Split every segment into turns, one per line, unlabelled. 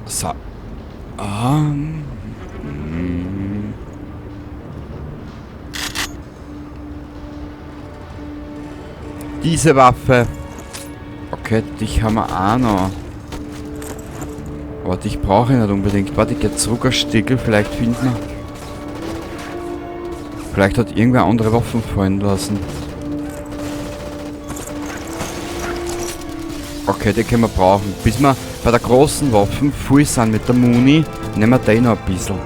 So. Diese Waffe. Okay, dich haben wir auch noch. Aber dich brauche ich nicht unbedingt. Warte, ich geh zurück ein Stickel, vielleicht finden wir. Vielleicht hat irgendwer andere Waffen fallen lassen. Okay, die können wir brauchen. Bis wir bei der großen Waffen voll sind mit der Muni, nehmen wir die noch ein bisschen.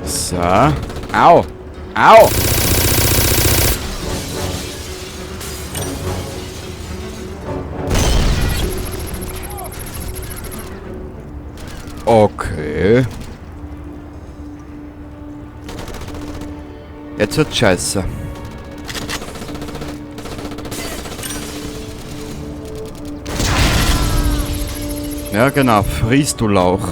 So. Au! Au! Okay. Jetzt wird's scheiße. Ja genau, friss du Lauch.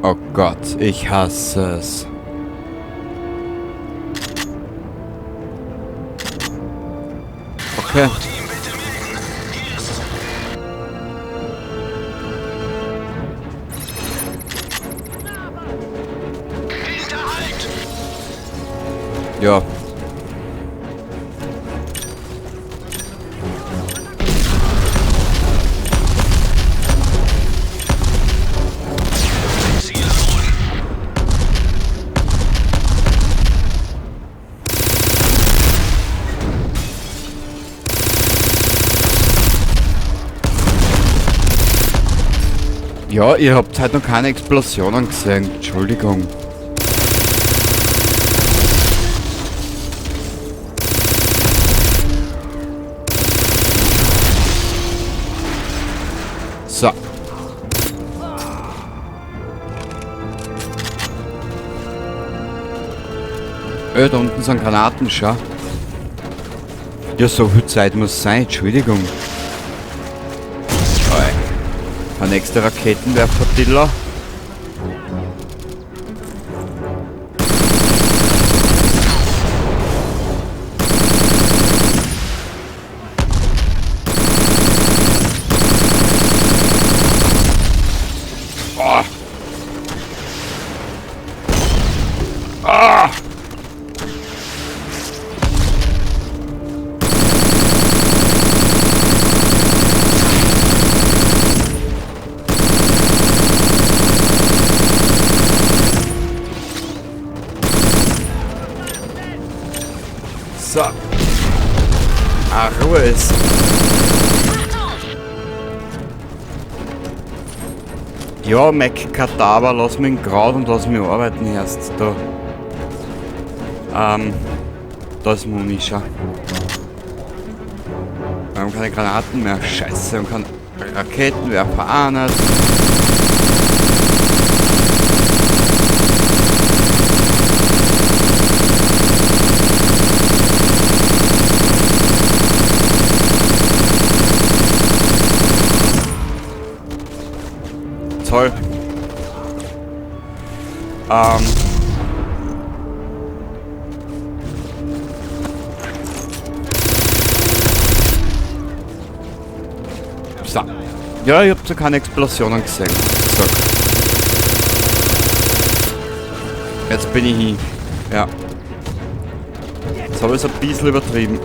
Oh Gott, ich hasse es. Okay. Ja. Ja, ihr habt halt noch keine Explosionen gesehen. Entschuldigung. So. Da unten sind Granaten, schau. Ja, so viel Zeit muss sein, Entschuldigung. Der nächste Raketenwerfer-Diller. Oh. Ah. So. Ah, Ruhe ist. Ja, Mac Kadaver, lass mich grad und lass mich arbeiten erst. Da. Da ist Muni schon. Wir haben keine Granaten mehr. Scheiße, wir haben keinen Raketenwerfer auch nicht. Toll. So. Ja, ich hab so keine Explosionen gesehen. So. Jetzt bin ich hin. Ja. Jetzt hab ich's ein bisschen übertrieben.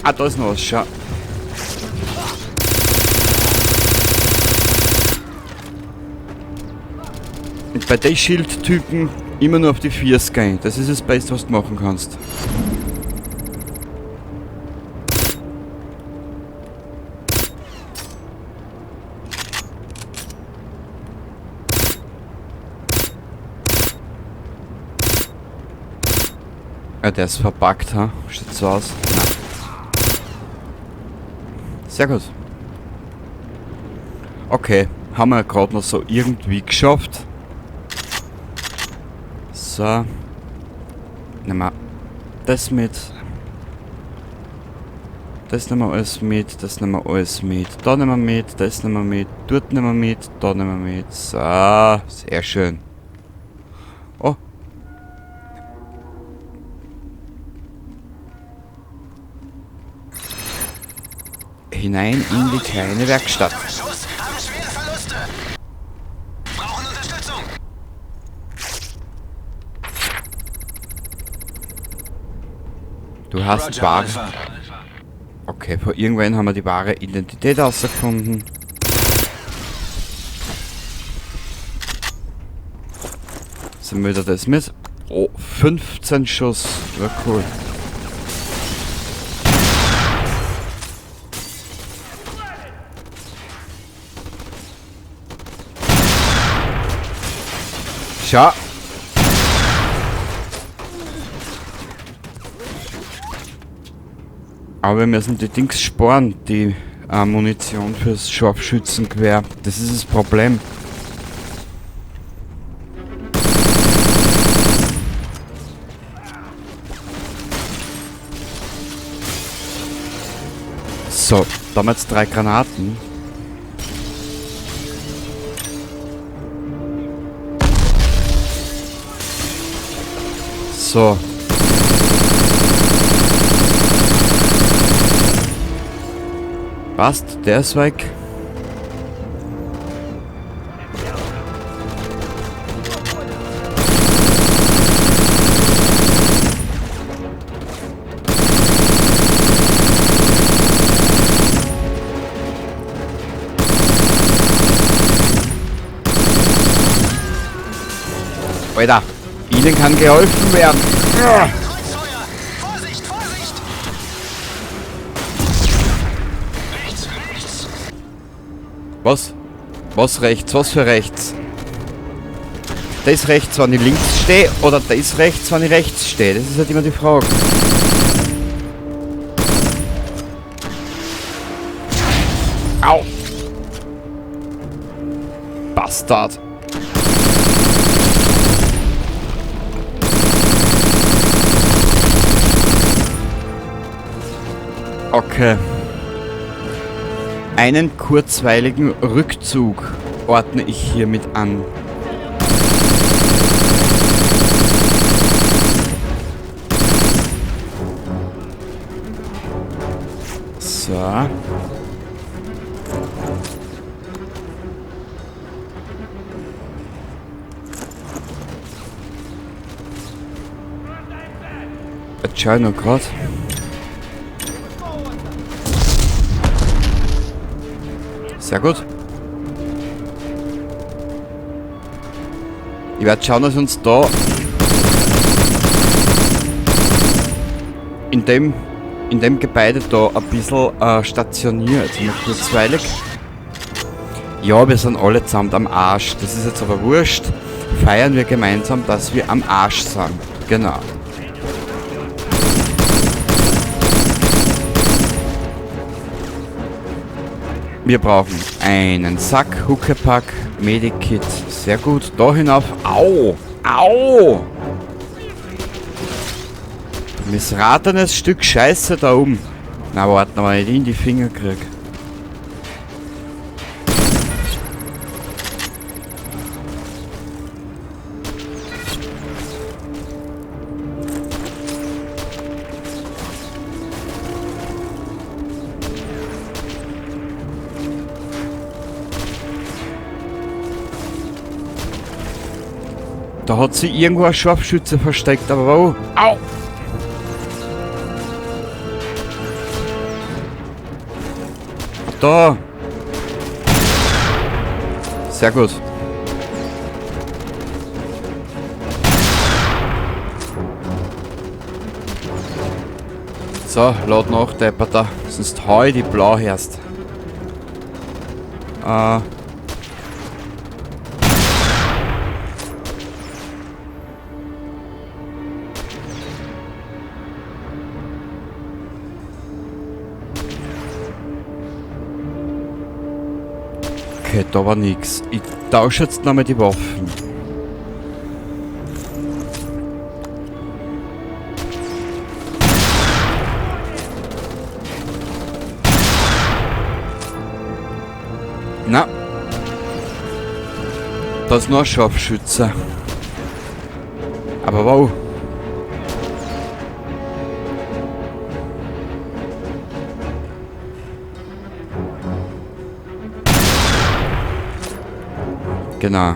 Ah, da ist noch was, schau. Und bei den Schildtypen immer nur auf die 4 gehen. Das ist das Beste, was du machen kannst. Ja, der ist verpackt, ha? Schaut so aus. Nein. Sehr gut. Okay, haben wir gerade noch so irgendwie geschafft. So. Nehmen wir das mit. Das nehmen wir alles mit, das nehmen wir alles mit. Da nehmen wir mit, das nehmen wir mit, dort nehmen wir mit, da nehmen wir mit. So, sehr schön. Oh. Hinein in die kleine Werkstatt. Du hast Ware. Okay, vor irgendwann haben wir die wahre Identität herausgefunden. Sind wir wieder das mit? Oh, 15 Schuss. Ja, cool. Schau. Aber wir müssen die Dings sparen, die Munition fürs Scharfschützengewehr. Das ist das Problem. So, da haben wir jetzt 3 Granaten. So. Passt, der ist weg. Alter, ihnen kann geholfen werden.
Vorsicht, Vorsicht! Rechts, rechts!
Was? Was rechts? Was für rechts? Das rechts, wenn ich links stehe, oder das rechts, wenn ich rechts stehe? Das ist halt immer die Frage. Au! Bastard! Okay. Einen kurzweiligen Rückzug ordne ich hiermit an. So. Jetzt schau ich noch grad. Sehr gut. Ich werde schauen, dass uns da in dem Gebäude da ein bisschen stationiert. Mal kurzweilig. Ja, wir sind alle zusammen am Arsch. Das ist jetzt aber wurscht. Feiern wir gemeinsam, dass wir am Arsch sind. Genau. Wir brauchen einen Sack, Huckepack, Medikit. Sehr gut. Da hinauf. Au! Au! Missratenes Stück Scheiße da oben. Na, warten wir, wenn ich in die Finger krieg. Da hat sie irgendwo ein Scharfschütze versteckt, aber wo? Au! Da! Sehr gut. So, lad nach, Depperter. Sonst hau ich die blau erst. Okay, da war nix. Ich tausche jetzt nochmal die Waffen. Da ist noch ein Scharfschütze. Aber wow. Genau.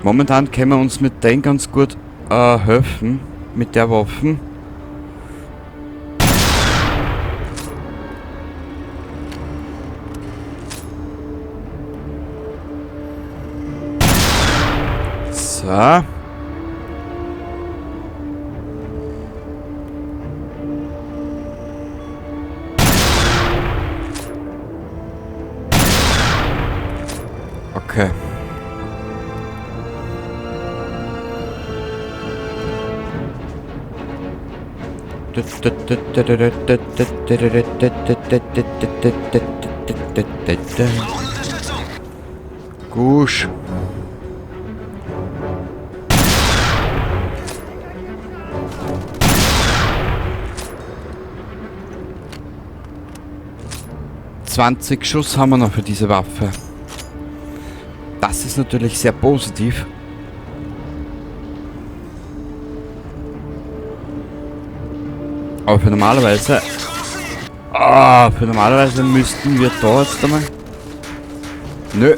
Momentan können wir uns mit denen ganz gut helfen. Mit der Waffen. So. Okay. Gusch. 20 Schuss haben wir noch für diese Waffe. Das ist natürlich sehr positiv. Aber für normalerweise... Ah, für normalerweise müssten wir da jetzt einmal... Nö.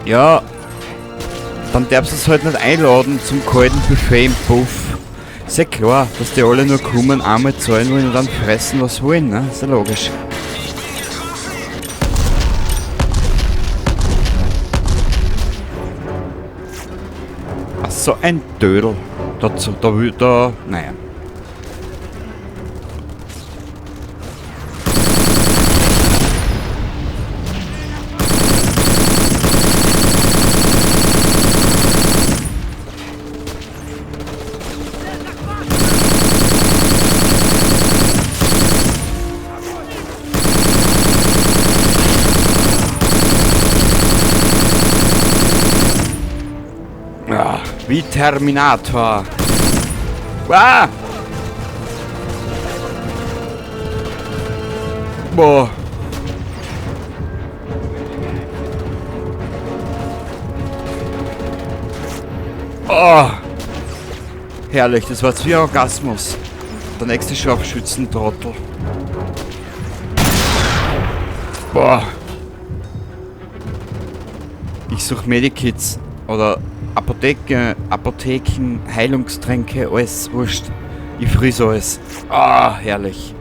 Ja. Dann darfst du es halt nicht einladen zum kalten Buffet im Puff. Ist ja klar, dass die alle nur kommen, einmal zahlen wollen und dann fressen, was wollen, ne? Ist ja logisch. Ach, so ein Dödel. Dazu, da will, da, naja. Wie Terminator. Ah! Boah. Oh. Herrlich, das war jetzt wie ein Orgasmus. Der nächste Scharfschützentrottel. Boah. Ich such Medikits oder Apotheke, Apotheken, Heilungstränke, alles wurscht. Ich friss alles. Ah, herrlich.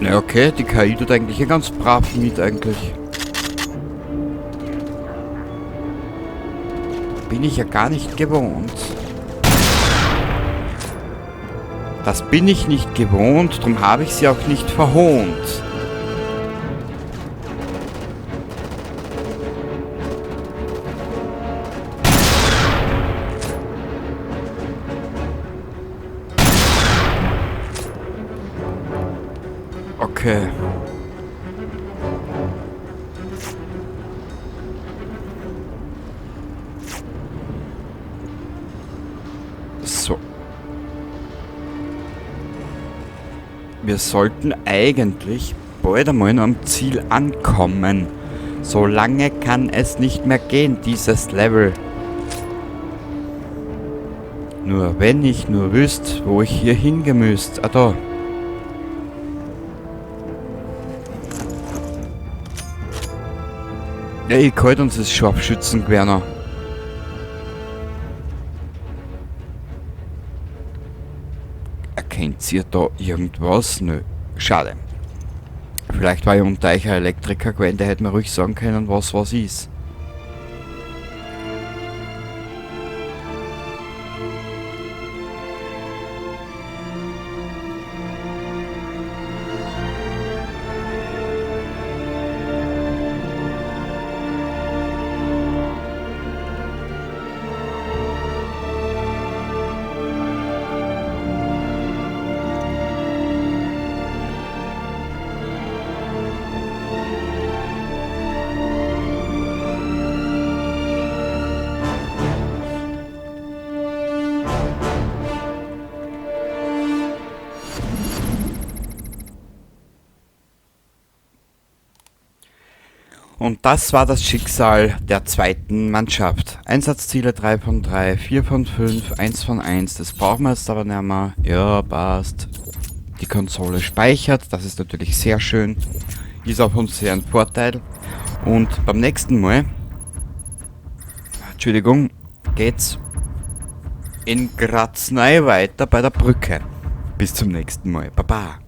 Na okay, die KI tut eigentlich ganz brav mit eigentlich. Bin ich ja gar nicht gewohnt. Das bin ich nicht gewohnt, drum habe ich sie auch nicht verhohnt. Okay. So. Wir sollten eigentlich bald einmal noch am Ziel ankommen. So lange kann es nicht mehr gehen, dieses Level. Nur wenn ich nur wüsste, wo ich hier hingemüsst. Ah, da. Ja, ich kalt uns das Scharfschützengewehr noch. Erkennt ihr da irgendwas? Nö. Schade. Vielleicht war ja unter euch ein Elektriker gewesen, der hätte mir ruhig sagen können, was was ist. Und das war das Schicksal der zweiten Mannschaft. Einsatzziele 3 von 3, 4 von 5, 1 von 1. Das brauchen wir jetzt aber nicht mehr. Ja, passt. Die Konsole speichert, das ist natürlich sehr schön. Ist auch uns sehr ein Vorteil. Und beim nächsten Mal, Entschuldigung, geht's in Graz neu weiter bei der Brücke. Bis zum nächsten Mal. Baba.